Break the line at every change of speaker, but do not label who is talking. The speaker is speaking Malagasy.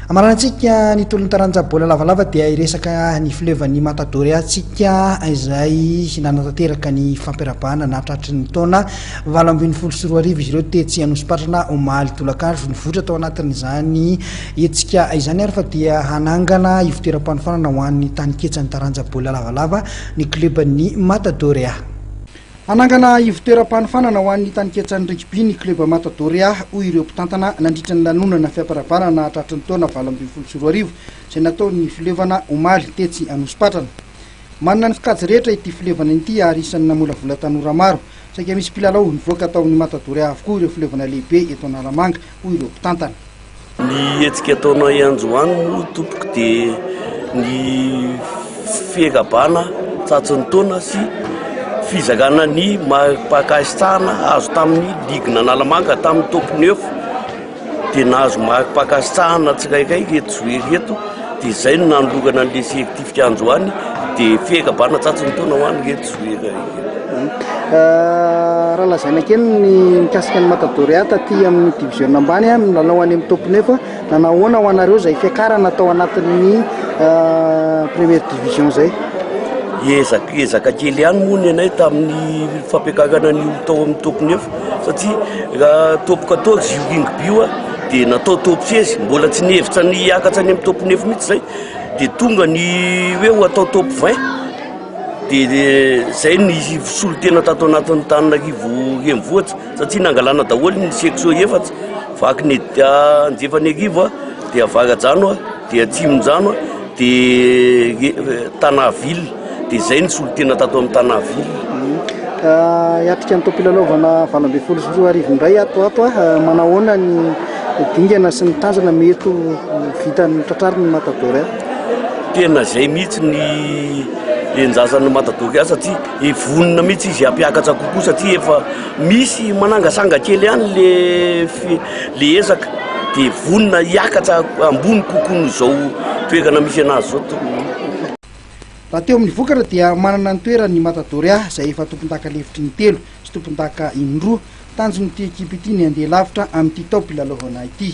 Amaranantsika ny tolon'ny taranja baolina lavalava dia hiresaka ny fileovan'ny Matadoria tsika izay nanatanteraka ny fampiarabana nahatratry ny taona 2018 izy ireo tetsy Anosipatrana omaly tolakandro. Nivoitra tao anatin'izany hetsika izany ary fa dia hanangana ivotoeram-panofanana ho an'ny taninketsan'ny taranja baolina lavalava ny klioban'ny Matadoria. Hanangana ivotoeram-panofanana ho an'ny taninketsan'ny rugby ny klioba Matadoria, hoy ireo mpitantana nandritra ny lanonana fiamparabarana nahatratry ny taona 2018 izay nataon'ny fileovana omaly tetsy Anosipatrana. Manana ny sokajy rehetra ity fileovana ity ary isan'ny namolavola tanora maro. Saika misy mpilalao nivoaka tao amin'ny Matadoria avokoa ireo fileovana lehibe eto Analamanga, hoy ireo mpitantana.
Ny hetsika ataonay androany moa tompoko dia ny fiekabana tratry ny taona sy fizakana ny mari-pankasitrahana azo tamin'ny ligin'Analamanga tamin'ny top neuf dia nahazo mari-pankasitrahana tsirairay ireto joueur ireto dia izay no nanolorana an'ilay certificat androany dia fiekabana tratry ny taona ho an'ireto joueur ireto.
Raha lazaina kely ny mikasika ny Matadoria taty amin'ny division ambany, milalao any amin'ny top neuf, nanao ahoana ho anareo izay fiakarana tao anatin'ny première division izay?
Ezaka, ezaka kely ihany moa ny anay tamin'ny fampiakarana ny olo tao amin'ny top neuf satria raha top quatorze io rugby io dia natao top seize, mbola tsy nihevitra ny hiakatra any amin'ny top neuf mihitsy izay, dia tonga ny hoe ho atao top vingt. Dia zay ny solontena tato anatin'ny Antananarivo renivohitra satria nangalana daholo ny section efatra, Vakiny Anjefan'Iarivo, dia Avaradrano, dia Atsimondrano, dia Tana ville, dia zay ny solontena tato amin'ny Tana ville.
Hiatrika ny taom-pilalaovana 2018 indray ato ato, manao ahoana ny dingana sy ny tanjona mety ho vitan'ny tratrarin'ny Matador?
Tena zay mihitsy ny enjasan'ny Matador ahy satria e vonona mihitsy izy hampiakatra kokoa satria efa misy manangasanga kely ihany le le ezaka de vonona hiakatra ambony kokoa noho izao toerana misy anazy zao tompoko.
Raha teo amin'ny vokatra dia manana ny toerany ny Matadoria izay efa tompondaka lefitry ny telo sy tompondaka indroa. Tanjon'ity ekipa ity ny handeha lavitra amin'ity taom-pilalaovana ity.